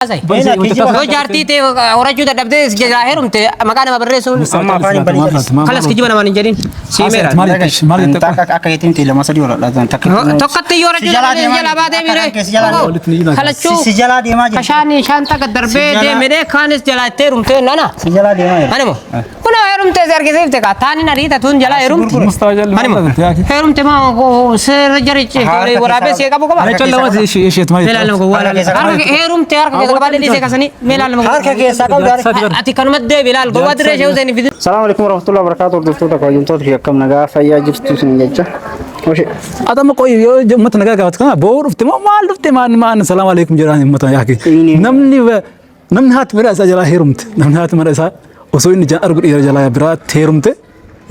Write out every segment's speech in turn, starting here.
Yoo jaartii ta'e horachuu dadhabdee jalaa heerumte maqaa nama barreessuun Amma afaan hin banin jallis. Kalas kijiba namaan hin jedhin. Sii meera. Maal jette? Takka akka keetti miti lama sadii wal dhadhaan takka. Tokkotti yoo horachuu Si jalaa dadhabdee deemaa jalaa baatee jirti. miire. Akka si jalaa deemaa. Kalachuu Si jalaa deemaa jirti. kashaan shaanta gad darbee Si jalaa- deemedee kaanis jalaa itti heerumtee nana. Si jalaa deemaa jirti. Animo. Kun heerumtee si argisiifte kaa taanin ariita tun jalaa heerumte. Mustafa jalli Animo. Heerumte maa seera jarichi waraabee see qabu qaba. Meelaa lama gowwaa laala. Harka heerumte harka keessa qabaa dhiisee kasanii meelaa lama gowwaa. Harka keessaa qabdu harka. Ati kanumatti deebi ilaal gowwaa dirree ishee Hussein fidi. Salaamu alaikum warahmatullahi wabarakatuh. Hordoftoota kabajamtoota fi akkam nagaa fayyaa jirtu isin jecha. Oshee. Atama qoy yoo uummata nagaa gaafatu kana boo'uu dhufte moo maal dhufte maal maal salaamu alaikum jedhaan uummata yaake. Namni namni haati mana isaa jalaa heerumte namni haati mana isaa osoo inni ijaan argu dhiira jalaa biraatti heerumte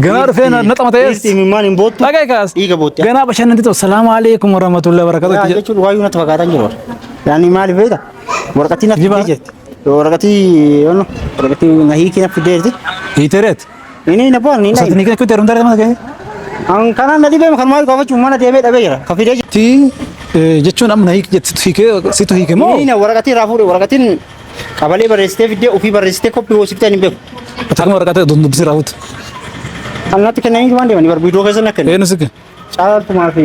ganaa dhufee na xamatee Dhiirti imimmaan hin boottu. dhagee kaas Dhiiga bootti. ganaa bashannanti ta'u salaamu alaikum warahmatullahi wabarakatuh Yaa jechuun waayyuu natti fakkaataa hin jiru. Yaani maaliif beekta? Waraqatii na fiddee jirti. Waraqatii yono waraqatii na hiikii na fiddee jirti. Hiitereet Inni na bu'aan ni osoo na. ni kee heerumte mana kee An kanaan na dhibee kan maal gaafachuun mana deemee dhabee jira. Ka fidee jirti. ti jechuun amma na hiik jetti hiikee situ hiike moo Inni na waraqatii irraa fuudhe waraqatiin qabalee barreessitee fiddee ofii barreessitee koppii hoosiftee hin beeku. Akkuma waraqaa dubbisii raawwatu. Kan natti kennanii waan deemanii bar viidiyoo keessa na kennu. Eenyu sikke? Caaltumaa fi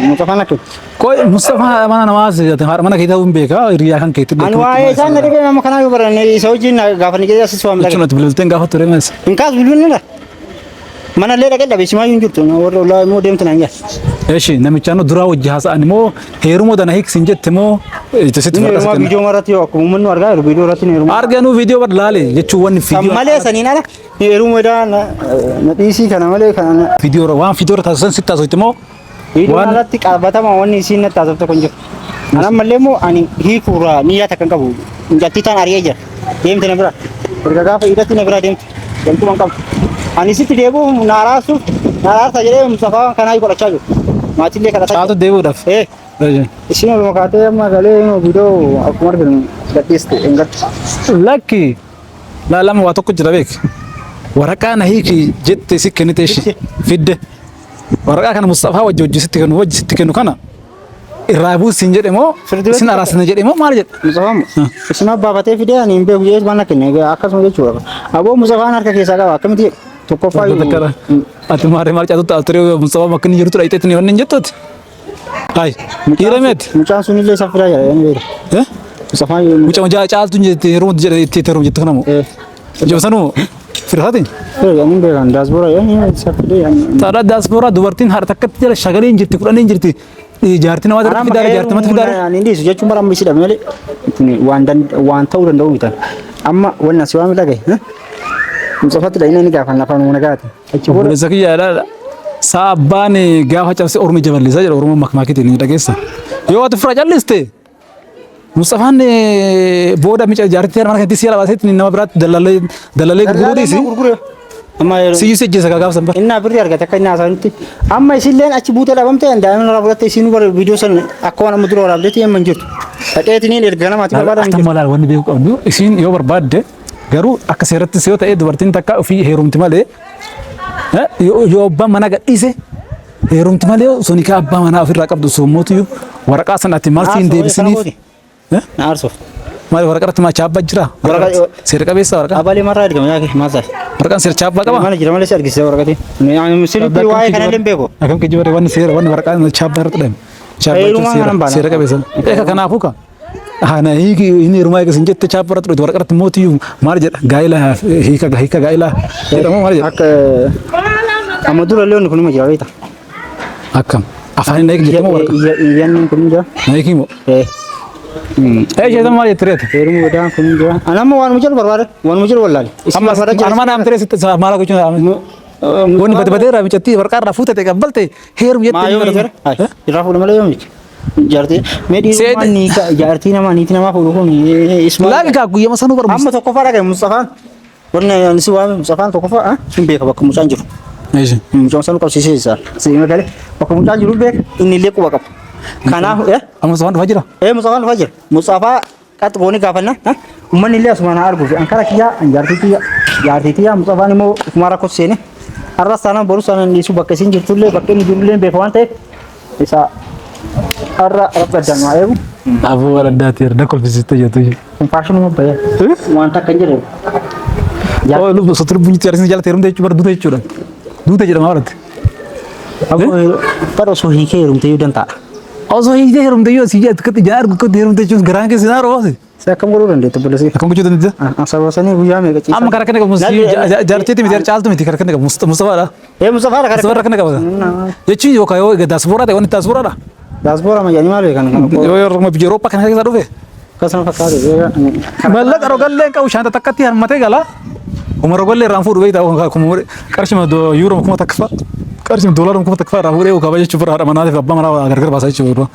Mustafaan na kennu. Qoy Mustafa mana namaa haadha mana keetii ta'uu hin beekaa hiriyaa kan keetti Ani waa'ee isaan na dhibee nama kanaa yoo baranne isa wajjin gaafa ni keessa asii waamta. Jechuun ati bilbilteen gaafa ture maas. Hin kaasu bilbilni dha. Mana illee dhaqee dhabe simaayyuu hin jirtu warra ollaa immoo deemtu naan jedha. Eshi namichaan duraa wajji haasa'an immoo heerumoo dana hiiksin jette moo sitti Inni heerumaa viidiyoo irratti yoo akkuma uummanni argaa jiru viidiyoo irratti ni heerumaa. Arganuu viidiyoo bar laale jechuun wanni Kan viidiyoo malee saniin ala heeruma daa na dhiisii kana malee kana viidiyoo waan viidiyoo irra taasisan sitti haasofte moo viidiyoo Waan- irratti qabatama wanni isiin natti haasofte kun jiru. Ani ammallee immoo ani hiikuurraa niyyaa takka hin qabu. Mucattii taan ari'ee jira. Deemte na bira. Erga gaafa hidhatti na bira deemte. Galtuma hin qabu. Ani sitti deebi'uuf na araarsuuf na araarsa jedhee Mustafaa kanaa godhachaa jiru. Maatiillee kadhataa caaltu jiru. deebi'uudhaaf. Eh. Isiin oluma kaatee amma galee viidiyoo akkuma arginu gadhiiste hin gadhu. Lakki laalama waa tokko jira beek. Waraqaa na hiiki jette si kennite ishee fidde. Waraqaa kana Mustafaa wajji wajji sitti kennu wajji sitti kennu kana irraa buusin jedhe moo isin araarsina jedhe moo maal jedhe? Mustafaan isin abbaafatee fidee ani hin beeku jedhee waan akka inni akkasuma jechuudha. Aboo Mustafaan harka keessaa qaba akkamitti jedhe tokkoffaa Takkara. Ati maarree maal caatutti alturee Mustafaa bakka inni jirutti dhayxeetti ni wanni hin jettuuti. Hai dhiira meeti? Mucaan sunillee isa fidaa jira yani beekta. Eh? Mustafaan Mucaa mucaa caaltu jette yeroo jedhe itti heerumu jettu kana moo? Mucaa sanuu firaatiin? Yani beekan daasboora yani isa fidee yani. Taadhaa daaspooraa dubartiin haadha takkatti jala shagalee hin jirti kudhanii hin jirti. Jaartii namaa irratti fidaare jaartii namatti fidaare. Ani dhiisu jechuun bara amma isi dhabe malee kun waan waan ta'uu danda'u miti. Amma wanni asi waan dhagaye. Mustafatti dhaqnee ni gaafanna afaan nagaati. Achi booda Obboleessa kiyya ilaala. Saa abbaan gaafa cabse ormi jaballisaa jedha Oromoon makmaakitiin ni dhageessa. Yoo ati fira calliste Mustafaan booda mica jaartii mana kanatti si alabaasetti nama biraatti dalalee dalalee gurguruu dhiisi. Amma yeroo Siyyuu si ajjeesa gaaf san bara. Innaa birrii argate akka inni haasa'anitti. Amma isilleen achi buutee dhabamte daa'imman irraa fudhatte isiin bara viidiyoo san akka waan amma dura waraabdeetti amma hin jirtu. Dhaqeetiniin erga namaatti barbaadan hin Ati jirtu. malaan wanni beeku qabdu isiin yoo barbaadde garuu akka seerattis yoo ta'e dubartiin takka ofii heerumti malee yoo abbaan manaa gadhiise heerumti malee osoo nikaa abbaa manaa ofirraa qabdu osoo mootiyyuu waraqaa sana ati maal siin deebisiniif. Na aarsuuf. Maal waraqaa irratti maa chaabbaa jira? Seera qabeessa waraqaa. Abalee marraa ergama yaa maal taate? Waraqaan seera chaabbaa qaba? Mana jira malee si argisiisa waraqatiin. Sirriitti waa'ee kana illee hin beeku. Akkam kijibare wanni seera wanni waraqaan chaabbaa irratti dhahame. Chaabbaa jechuun Heerumaa seera kanan baana. seera qabeessa. Eeka kanaafuu ka. Ana hiiki inni heerumaa eega sin jette chaabbaa irratti dhufte waraqaa irratti mootiyyuu maal jedha gaa'ila hiika hiika gaa'ila jedhamu maal jedha? Akka amma dura illee wanni kun nima jira beekta. Akkam afaan hin eegi jette moo waraqaa? Iyyanni kun jira. Na hiiki moo? Eh. Ee sheetan maal jette reeta? Heeruma godaan kun jira. Ani amma waanuma jedhu barbaada. Waanuma jedhu wallaale. Isin Amma barbaada jira. anuma naam tere sitti maala gochuun wanni bade badeera micattii waraqaa irraa fuute ta'e qabbalte heerum jette. Maa yoomii jira? Irraa fuudhu malee yoomii? Jaartii mee dhiirummaan ni jaartii namaa niitii namaa fuudhu kun isuma. Laagi kaa guyyama sanuu barbaadu. Amma tokkoffaa dhagaye Mustafaan. Wanni ani si waame Mustafaan tokkoffaa hin beeka bakka mucaan jiru. Mucaan sanuu qabsiisee isaa. Siima galee bakka mucaan jiru beeka inni illee quba qaba. Kanaaf Amma Mustafaan dhufaa jira. Mustafaan dhufaa jira. Mustafaa qaxx goonee gaafanna. Uummanni illee asuma na arguuf ankara kiyyaa jaartii kiyya jaartii kiyya Mustafaan immoo ufuma rakkoo seene. Har'as taanaan borus taanaan dhiisu bakka isin jirtullee bakka inni jirullee beeka waan ta'eef isa har'a rabbi addaan haa eegu. Aboo waan addaati erga kolfisiiste jettu. Kun faashinuma bayya. Waan takka hin jedhamu. Oo lubbu sotu lubbuun jitti arsiin jalatti heerumte jechuudha duute jechuudha. Duute jedhama baratti. Bara osoo hiikee heerumte iyyuu danda'a. Osoo hiikee heerumte yoo si jettu katti ijaan argu katti heerumte jechuun garaan keessa naa roose. Si akkam godhuu dandeettu obboleessi? Akkam gochuu dandeetta? Sababa sanii guyyaa meeqa ciisaa? Amma karaa kana qabu jaarteetti miti caaltu miti karaa kana qabu Mustafaadha. Ee Mustafaadha karaa Mustafaadha kana qabata. Jechuun yookaan yoo daasbooraa ta'e wanti daasbooraadha. Daasboora ammayyaa maal beekan? Yoo yeroo biyya Awurooppaa kana keessa dhufe. Akkasuma fakkaate. Mallaqa rogallee hin qabu shaanta takkatti harmatee gala. Kuma rogallee irraan fuudhu beektaa kuma qarshima yuuroo 1000 fa'a qarshima doolaara 1000 fa'a irraa fuudhee qaba jechuun bira haadha manaatiif abbaa manaa gargar baasa jechuudha.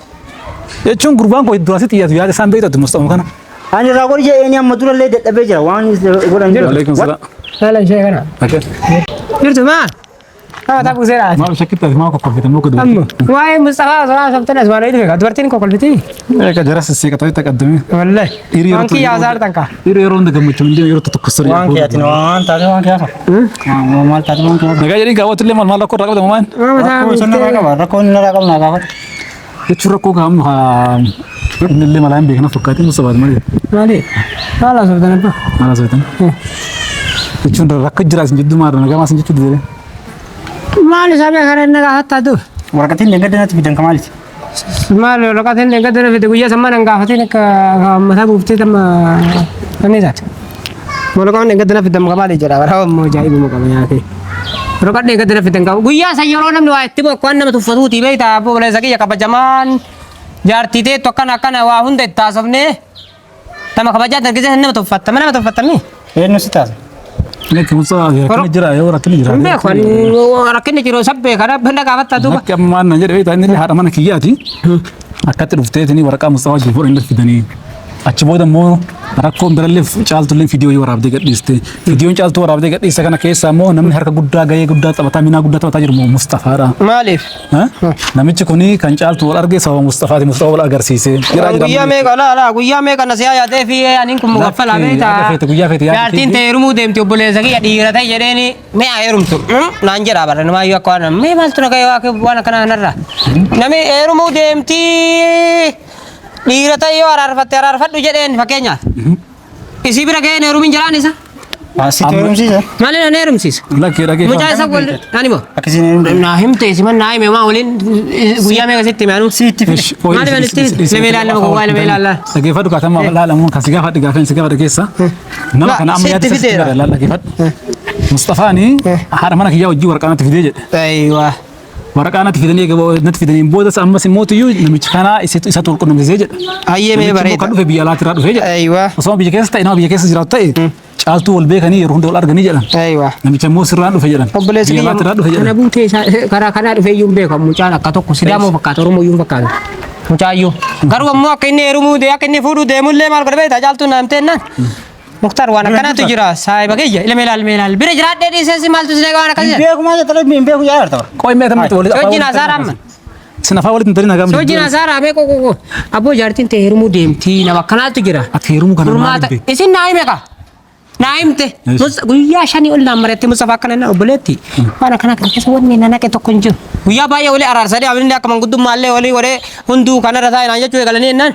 Jechuun gurbaan koo duraan sitti dhiyaatu yaada isaan beektu Mustafa kana. Ani irraa godhi jedhee inni amma durallee dadhabee jira waan godhan jiru. Waalaikum salaam. Haala ishee kana. Akka Jirtu maal? Haa taphuu seeraati. maal shakkittaati maal kokkolfite moo kudu. Amma waa'ee Mustafaa osoo haasoftan as waan dhufe dubartiin kokkolfiti. Eega jara sisseeqatanii taqaddamee. Wallahi. Dhiirri yeroo Waan kiyya haasa'aa tanka. Dhiirri yeroo hunda gammachuu hin deemu yeroo tokko sirrii. Waan kiyaatiin waan taate waan kiyaasa. Maal taate waan kiyaasa. Nagaa jedhiin gaawwatullee maal maal rakkoo irraa qabda mamaan. Rakkoo isin narraa qaba rakkoo inni narraa qaba naa gaafadhu. Jechuun rakkoo kaamu haa inni illee malaa hin beekna fakkaatiin Mustafaati malee. Maali? Maal haasoftan abbaa? Maal haasoftan? Jechuun rakkoo jira isin jidduu maal nagaa maal isin jechuu didee. Maal isaa beekan inni gaafattaa dur? Waraqatiin deeggarda natti fidan kamaaliiti? Maal waraqatiin deeggarda na fide guyyaa sammaa nan gaafatiin akka mataa buuftee tamma inni taate. Waraqaan deeggarda na fidan maali jedha waraaba immoo ajaa'ibuma qaba nyaatee. Waraqaan deeggarda na fidan qaba. Guyyaa san yeroo namni waa itti boqqoon nama tuffatuuti beektaa abboo obboleessa kiyya kabajamaan jaartii teettu akkana akkana waa hunda itti haasofnee tama kabajaa dargisee nama tuffattama nama tuffattamii. Eenyu si taasa? Lekki Mustafa rakkinni jira yoo rakkinni jira. Hin beeku ani rakkinni jiru sabbee kana banda gaafattaa duuba. Lakki amma maal naan jedhe beektaa inni illee haadha mana kiyyaati. Akkatti dhufteetini waraqaa Mustafa wajjin fuudhanii illee fidanii. Achi booda immoo rakkoon birallee caaltullee fiidiyoo yoo waraabdee gadhiiste. Fiidiyoon caaltuu waraabdee gadhiiste kana keessa immoo namni harka guddaa gahee guddaa taphataa minaa guddaa taphataa jiru immoo Mustafaadha. Maaliif? Namichi kuni kan caaltu wal arge sababa Mustafaati Mustafa wal agarsiise. Jira jira. Guyyaa meeqa laa laa guyyaa meeqa na siyaa yaadee fi aniin kun mugaffala Lakki, beektaa. akka feete guyyaa feete yaadde Jaartiin ta'e heerumuu deemti obboleessa kiyya dhiira ta'e jedheeni mee haa heerumtu naan jedha bara namaayyuu akka waan mee maaltu na ga'e waan akkanaa kanarra. Nami heerumuu deemti dhiira ta'e yoo araarfatte araarfadhu jedheen fakkeenyaaf. Isii bira ga'een heerumin jedhaan isa. Sitti heerumsiisa? Maaliin na heerumsiisa? Lakki dhagee. Mucaa isa wal ani moo? Akkasiin heerumte. Naa himte isiman naa hime maa waliin guyyaa meeqa sitti hime anuu? Sitti fide. Maali maali itti fide? Lemee ilaalla nama gowwaa lemee ilaalla. Dhageeffadhu kaatama laalamu kan si gaafadhu gaafeen si gaafadhu keessa. Nama kana amma Sitti yaada sitti fideera. fide laala dhageeffadhu. Mustafaani haadha mana kiyyaa wajjin waraqaa natti fidee jedhe. Aywa. Waraqaa natti fidanii eega natti fidaniin boodas ammas immoo tiyyuu namicha kanaa isatu wal qunnamsiisee jedhe. Hayyee mee Namichi immoo bareeda. kan dhufe biyya alaatirraa dhufee jedhe. Aywa. Osoo biyya keessa ta'e nama biyya keessa jiraatu ta'e caaltuu wal beekanii yeroo hunda wal arganii jedhan. Aywa. Namicha immoo sirraan dhufe jedhan. Obboleessi Biyya kiyya alaatirraa dhufe kana jedhan. buutee isaa karaa kanaa dhufee iyyuu hin beeku mucaan akka tokko Sidaamoo fakkaata Oromoo iyyuu hin fakkaatu. Mucaayyuu. Garuu ammoo akka inni heerumuu dee akka inni fuudhuu deemullee maal godhe beektaa caaltuun naa himtee jennaan. Muktaar waan akkanaatu jira saahiba kiyya ilma ilaal mee ilaal bira jiraadhee dhiisee maaltu si waan akkasii jedha. Beeku maal jedha hin beeku yaa artaba. Qoy mee tamatti walitti Sochiin hasaara amma. Sin afaan walitti hin tarin hagam. Sochiin hasaara mee qoqoqo. Abboo jaartiin ta'e heerumuu deemti nama akkanaatu jira. Ati heerumuu kana maaliif Furmaata beekta? isin naa hime kaa. Naa himte. Yes. Guyyaa shanii ol naan mari'atte Mustafa akkana na obboleetti. Waan akkana kana keessa wanni na naqe tokko hin jiru. Guyyaa baay'ee walii araarsanii abinni akka manguddummaa illee walii godhee hunduu kanarra taa'e naan jechuu eegalanii jennaan.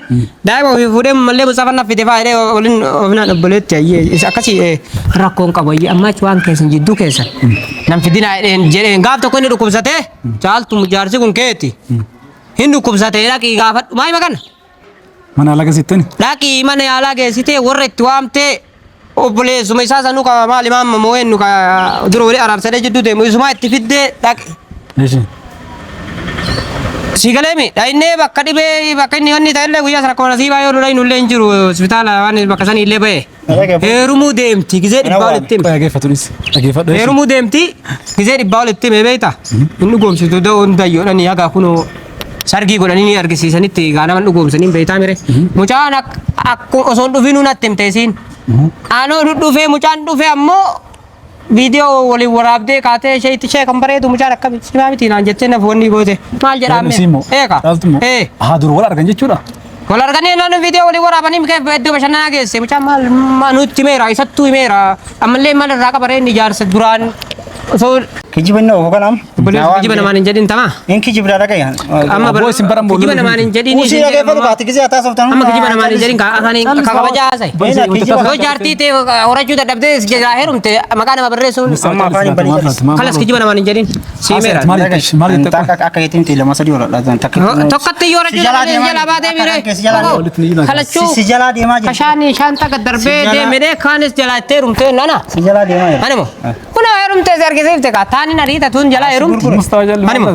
Daa'ima ofii fuudhee mallee Mustafa na fide fa'aa jedhee waliin ofinaan obboleetti ayyee isa akkasii rakkoon qabu ayyee amma achi waan keessan jidduu keessan. Nan fidinaa jedheen jedheen gaaf tokko inni dhukkubsatee caaltu jaarsi kun keeti. Hin dhukkubsatee dhaqii gaafadhu maa hima kana? Mana alaga sittani. Dhaqii mana yaalaa geessitee warra itti waamtee obboleessuma isaa sanuu ka maali maamma moo'ennu ka dura walii araarsadee jidduu deemu isumaa itti fiddee dhaqi. Eeshi. Si galeemi dhaynee bakka dhibee bakka inni wanni ta'ellee guyyaa sana akkuma nasiibaa yoo dhaynu illee hin jiru hospitaala waan bakka sanii illee ba'e. Heerumuu deemti gizee dhibbaa olitti hime. Qoy dhageeffatu dhis. Dhageeffadhu. eeshi. Heerumuu deemti gizee dhibbaa olitti hime beekta. Inni dhugoomsitu da'oo hundayyoodhani hagaa kunoo sargii godhanii ni argisiisanitti gaa nama dhugoomsanii beektaa mire. Mucaan akkuma osoo hin dhufinuu natti himte isiin. Anoo dhufee mucaan dhufee ammoo viidiyoo waliin waraabdee kaatee ishee itti ishee kan bareedu mucaan akkami simaa miti naan jettee naaf wanni goote maal jedhaa Caaltu immoo. Eeka. Caaltu immoo. Ee. Haa dur wal argan jechuudha. Wal arganii naannoo viidiyoo waliin waraabanii mikee iddoo bashannanaa geesse mucaan maal nutti himeera isattuu himeera ammallee maal irraa qaba reen ijaarsa duraan osoo Kijiba inni oofu kanaam. Obboleessi kijiba namaan hin jedhin tamaa. Inni kijibdaa dhagaya. Amma Aboo isin bara kijiba namaan hin jedhin. Usii dhageeffatu kaati gisee hataa softan. Amma kijiba namaan hin jedhin afaaniin kabajaa haasa'e. Yoo jaartii ta'e horachuu dadhabdee jalaa heerumte maqaa nama barreessuun Amma afaan hin banii jallis. kalas kijiba namaan hin jedhin. Siimeera. Maal jette? Maal jette? Akka akka jettiin ta'e lama sadii horadha. Tokkotti yoo horachuu dadhabdee jalaa baatee miiree. Kalachuu Si jalaa deemaa jira. kashaanii shaanta gad darbee deemee kaanis jalaa itti heerumtee nana. Si jalaa deemaa jira. Animo. Kuna heerumtee si argisiifte kaa taaniin ariita tun jalaa heerumte. Mustafa jalli. Animo.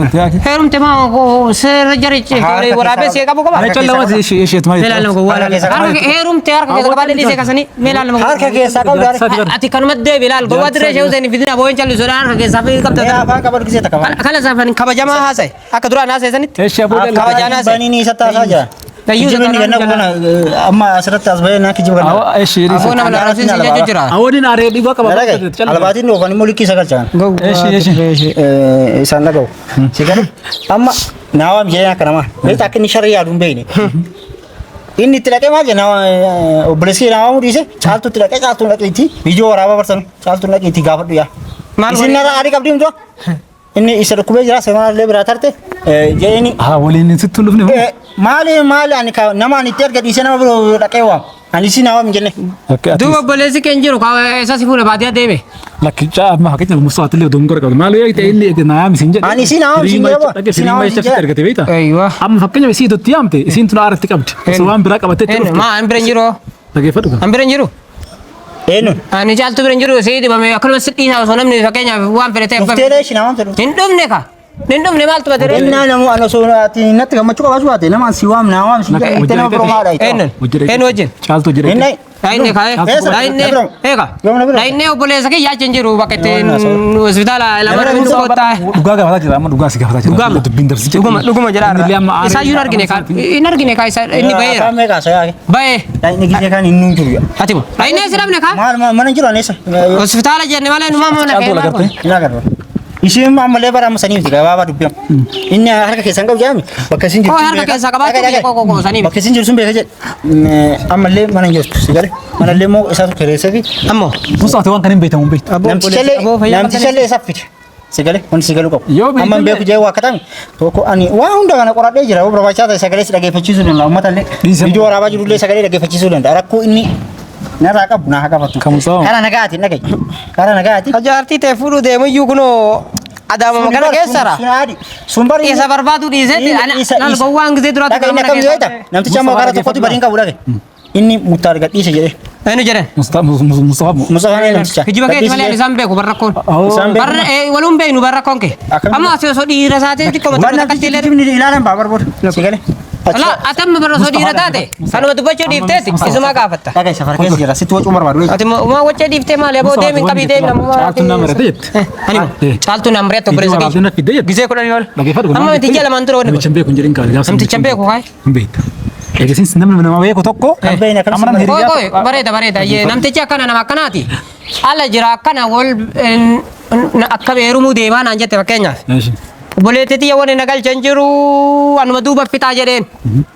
Heerumte maa seera jarichi waraabee see qabu qaba. Ani lama isheet maal Meelaa lama gowwaa Harka keessa laala. Heerumte harka keessa qabaadhe dhiisee kasanii meelaa lama gowwaa. Harka keessaa qabdu harka. Ati kanuma deebi ilaal gowwaa dirree ishee Hussein fidina boo'een callisuudhaan harka keessaa fi Mee qabda. afaan qabadu gisee takka afaan. Kana saafan kabajamaa haasa'e akka duraan haasa'e sanitti. Eeshi aboo Kabajaan haasa'e. Baniin isa taasaa jira. Tayyuu Kijibni isa ganna taanaan kun amma asirratti as bahee naa kijiba ganna. Eeshi Aboo nama larabsiin si jechuu jira. Awoodiin aaree dhibaa qaba. Albaatiin dhoofan immoo likkii sagal caan. Eeshi eeshi. Isaan dhaga'u. Si galu amma naawaam jedheen akka namaa. Beektaa akka inni sharri yaadu hin beekne. Inni itti dhaqee maal jenna obboleessi naawaamuu dhiise caaltuu itti dhaqee caaltuun dhaqiitti viidiyoo waraabaa barsan caaltuun dhaqiitti gaafadhu yaa. Maal Isin narra aarii qabdii miti inni isa dhukkubee jira seemanallee biraa tarte jedheeni Haa waliin sitti hin dhufne. maali maali ani nama ani itti erga dhiisee nama biroo dhaqee waam ani isin naawaam hin jenne. Duuba obboleessi keenya jiru eessa si fuula baadiyyaa deeme. Lakkichaa amma fakkeenya Mustafa illee dongora qabdu. Maal yoo ta'e inni naayam isin jedhe. Ani isin naayam isin jedhe. Dhaqee firii maayii shafti argate beektaa? Eeywa. Amma fakkeenya isii itti yaamte isiin tun aaratti qabdi. Osoo waan biraa qabattee itti dhufte. Maa an bira hin jiru. Dhageeffadhu. An bira hin jiru. Eenyuun Ani caaltuu bira hin jiru sii dhibame akkanuma si dhiisaa osoo namni fakkeenyaaf waan fedhe ta'e. dhufteedha ishin nawaam jedhu. Hin dhufne ka. Hin dhufne maaltu bate ree? Ennaa namu ani osoo ati natti gammachuu qabaachuu baate nama si waam naa waam si jedhe itti nama biroo maadha itti. Eenyuun? Eenyu wajjin? Caaltuu jedhe. Ennaa Dhahinne kaa'ee. Eessa? Dhahinne. Eega. Yoom na bira? Dhahinne obboleessa kiyya achi hin jiru bakka ittiin hospitaala lama bira inni Musa kottaa. Dhugaa gaafataa jira amma dhugaa si gaafataa jira. Dhugama. Dubbiin dabsi jedhe. Dhuguma dhuguma jedha. Inni amma aaree- Isaa iyyuu hin argine kaa. Hin argine kaa isa inni baheera. Afaan meeqa haasa'aa? Bahee. Inni gisee kan inni hin jiru yaa. Ati moo? Dhahinne si dhabne kaa? Maal maal mana hin jiru aneessa. Hospitaala jenne malee numaa mana Caaltuu wal agartee? Hin agarra. Isheen ammallee bara amma sanii miti gabaabaa dubbi'amu. Inni harka keessan qabu jedhami bakka isin jirtu. Koo harka keessaa qabaachuu biyya koo koo sanii miti. Bakka isin jirtu sun beeka jedhe. Ammallee mana hin jirtu si gale. Manallee immoo isaatu kireessee fi Ammoo. Mustafa waan kan hin beektamu hin beektu. namtichallee isaaf fide. Si gale wanti si galuu qabu. Yoo Amma hin beektallee- beeku jedhee waa katame tokko ani waa hunda kana qoradhee jira. Yoo barbaachisaa ta'e sagalee si dhaggeeffachiisuu danda'a. Uummatallee Dhiisa- viidiyoo waraabaa jirullee sagalee dhaggeeffachiisuu danda'a. Rakkoo inni narraa qabu naa haa qabatu. Kan Mustafa. Karaa nagaatiin dhagaye. Karaa nagaatiin. Jaartii ta'e fuudhuu deemuyyuu kunoo adaamama kana keessara. Sun bari. Isa barbaadu dhiisetti nal gowwaan gisee duraatti Dhaga inni mana akkam yoo keessa. ta'e namtichi amma karaa tokkotti badiin qabu dhage. Inni muktaar gadhiise jedhe. Eenyu jedhan? Mustafa Mustafa. Mustafaan eenyu namticha. Kijiba keeti malee ani isaan beeku barrakkoon. Isaan beeku. Barra waluun beeknu barrakkoon kee. Akkamitti? Amma asii osoo dhiira isaatee xiqqoo Waan mataa namtichi takkatti illee. kijibni ilaalan baa barbaadu. Si galee. La atamma barra osoo dhiira taate kanuma dubbachuu dhiifteeti isumaa gaafatta. Dhaga isa farkeessa jira sitti wacuu barbaadu. Ati maa wacce dhiiftee maali aboo deemin qabii deemi namuma. Caaltuun nama irratti jette. Ani caaltuun nama irratti obboleessa Viidiyoo waraabdee na fidde jette. Gisee kudhanii ol. Dhaggeeffadhu. Amma miti ji'a lamaan dura wanni Namicha hin beeku hin jedhin kaase. Gaafsa Namticha hin beeku kaay. Hin beekta. Eegasiin namni nama beeku tokko. Kan beekne akkamitti Amma nama Koi hiriyaa koi bareeda bareeda namtichi akkana nama akkanaati. Ala jira akkana wal akka heerumuu deemaa naan jette fakkeenyaaf. Eeshi. Obboleettii tiyya wani na galchan jiru anuma duuba fixaa jedheen.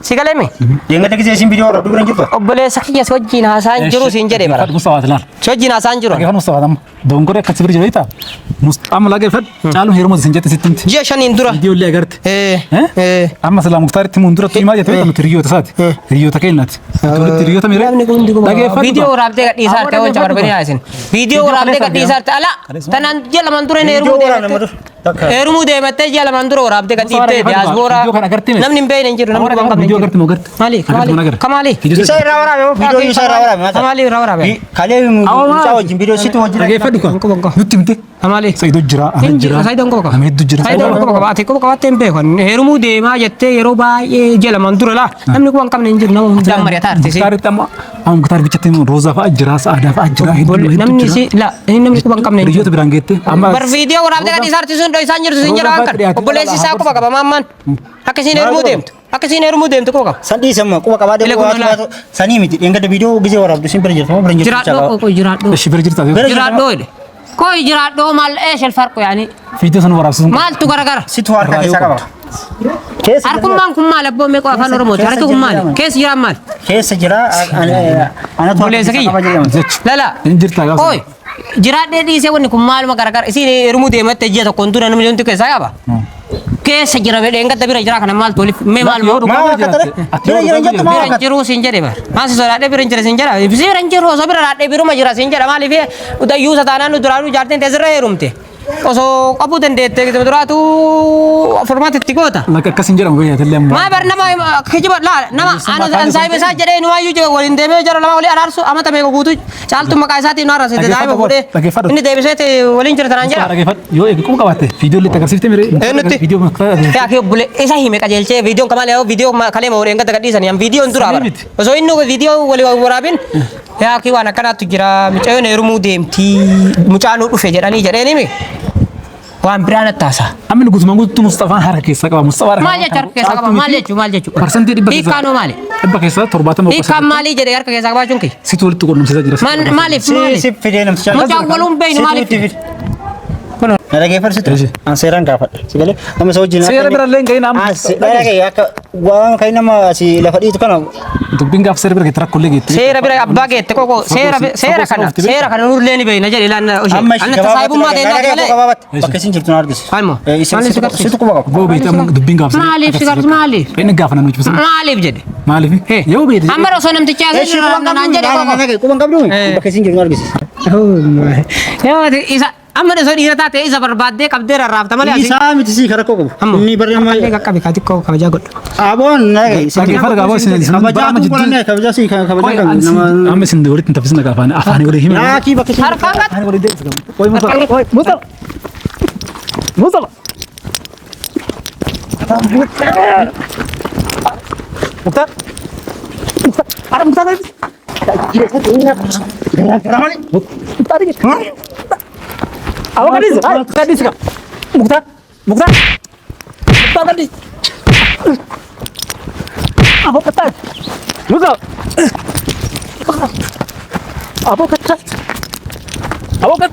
Si galeme? Deengada gisee isin viidiyoo waraabduu bira hin jirtu. Obboleessa kiyya si wajjin haasaan jiru siin jedhe bara. Mustafa laal. Si wajjin haasaan jiru. Dhaggeeffadhu Mustafa amma. Dongoree akkasi bira jira beektaa? Amma dhaggeeffadhu. Caaluun heeruma isin jette sitti himti. Ji'a shaniin dura. Viidiyoo illee agarte. Eh. Amma silaa Muktaaritti himuun dura himaa jette beektaa nuti hiriyoota isaati. Hiriyoota keenyaati. Walitti hiriyoota miiree. Viidiyoo waraabdee gadhiisaa jirte wanca barbanii haasin. Viidiyoo waraabdee gadhiisaa jirte ala tanaan ji'a lamaan dura inni heerumuu Viidiyoo waraabne deematte. Takka. Heerumuu deemattee ji'a lamaan dura waraabdee gadhiiftee diyaasbooraa. Viidiyoo kana agartee miti? Namni hin beekne hin jiru namni quban qabne hin Viidiyoo jiru. agartee moo agarte? Maali? Agartee moo agarte? Kamaali? Isa irraa waraabe moo viidiyoo isa irraa waraabe maal ta'a? Kamaali irraa waraabe? Kalee mucaa wajjin viidiyoo sitti wajjin. Dhaggeeffadhu Quban ka. qaba. Nutti himte. Kamaali? Saayidoo jira, Anan jira. Saayidoon quba qaba. Nama hedduu jira. Saayidoon quba qaba. Ati quba qabaattee hin beeku. Heerumuu deemaa jettee yeroo baay'ee ji'a lamaan dura laa namni quba hin qabne hin jiru nama hundaan mari'ataa artisi. Muktaaritti amma amma Muktaar bichatti immoo Roozaa fa'aa jira, Sa'aadaa fa'aa jira, hedduu hedduu Namni jira. si la namni quba hin qabne hin jiru. Hiriyoota biraan geette amma Bar viidiyoo waraabdee gadhiisaa artisuun dho isaan jirtu sin jedha waan kana. Obboleessi isaa quba qaba maammaan. Akka isiin heerumuu deemtu. Akka isiin heerumuu deemtu quba qaba. San dhiise amma quba qabaa Ile deemu kun waatu sanii miti deengada viidiyoo gisee waraabdu isin bira jirtu moo bira hin jirtu Jiraadhoo qoy jiraadhoo. Ishi bira jirta. Bira Jiraadhoo jedhe. Qoy jiraadhoo maal eesh alfarqu yaani. Viidiyoo sana waraabsisuun Maaltu garagara? Situ harka keessaa qaba. Keessa Harkummaan kun maal abboo meeqoo afaan Oromooti? Harki kun maali? Keessa jiraan maal? Keessa jira anatu harka Obboleessa keessaa kiyya. qaba jedhama. jechu. Lala. Hin jirta gaafa. Qoy. Jiraadhee dhiisee wanni kun maaluma garagaara isiin heerumuu deematte ji'a tokkoon dura namni hundi keessaa qaba. Keessa jira bedheen gadda bira jira kana maaltu waliif mee maaluma Yoo Maa dhugaa akka ta'e? jiraatte. Ati Bira yoo jira dhugaa jettu maa Bira hin jiru siin jedhe bar. Maal si sodaadhee bira hin jira siin jedha. Si bira hin jiru osoo bira dhaadhee biruma jira siin jedha maaliif udayyuu taanaan nu duraanuu jaartiin teessirra heerumte. Osoo qabuu dandeette duraatu furmaata itti goota. Lakka akkas hin jedhamu beekate illee amma. Maa bar nama kijiba laa nama anu saahiba isaa jedhee nuwaayyuu waliin deemee jara lama walii araarsu amata meeqa guutuu caaltu maqaa isaatiin nu araarsite daa'ima fuudhee Dhaggeeffadhu. inni deebiseeti waliin jira tanaan jedha. Dhaggeeffadhu. Yoo eegi quba qabaatte viidiyoo illee itti agarsiifte miree. Eenyutti? Viidiyoo Yaa kee obbole isa hime qajeelchee viidiyoon kamaal yaa viidiyoo kalee ma wareen gadda gadhiisanii an viidiyoon dura Sanii bara. miti. Osoo inni viidiyoo walii waraabin yaa kee waan akkanaatu jira mucayyoon heerumuu deemtii mucaanuu dhufe jedhanii jedheen himi waan biraa natti haasa'a. Amma guutumaan guutuutti Mustafaan harka keessaa qaba. Mustafaan Maal jecha harka keessaa qaba? Maal jechuu maal jechuu? Parsantii dhibba keessaa. Hiikkaan hoo maali? Dhibba keessaa torbaatama Hiikkaan maalii jedhee harka keessaa qabaachuun kee? Situ walitti quunnamsiisaa jira. Maaliif Si maaliif? si fidee namticha. Mucaan waluun beeynu maaliif? Situ itti fide. Na dhageeffadhu sitti. An seeraan gaafadha. Si galee nama isa wajjin. Seera bira illee hin gahin amma. Dhagee akka waan kan nama si lafa dhiitu kana Dubbiin gaaf seera bira geette rakkoolee geette. Seera bira abbaa geette koko seera seera kana seera kana nurlee ni beeyna jedhe ilaan oshee. amma Anna tasaayibummaa ta'e naaf malee. gabaabatti bakka isin jirtu na argisiisu. Maalmoo? Maaliif si garsiisa? Situ quba qaba. Boo beekte amma dubbiin gaaf seera. Maaliif si garsiisa? Maaliif? Inni gaafa nan hojjetu. Maaliif jedhe? Maaliif? Yoo beekte. Amma osoo namtichi Eshi haasa'e quba naan jedhe koko. qabdu. Quba qabdu. Bakka isin jirtu na argisiisu. Yoo isa amma osoo dhiira taate isa barbaaddee qabdee rarraafta malee asii. Isaa miti sii karaa koo qabu. Inni barri amma Harka qaqqabe kaa xiqqoo kabajaa godhu. aboon nagee. Dhaggeeffadhu gaafoo isin Kabajaa tu qolanne kabajaa sii kabajaa kan nama. Amma isin walitti hin taffisna gaafa afaanii walii hima. Laakii bakka isin. Harkaan qabu. Afaanii walii deebisa. Qoy Mustafa. Qoy Mustafa. Mustafa. Mukhtar. Mukhtar. Ara Mukhtar. Mukhtar. Awak gadis. Gadis ka. Mukhtar. Mukhtar. Mukhtar gadis. Awak ketat. Mukhtar. Awak ketat. Awak ketat.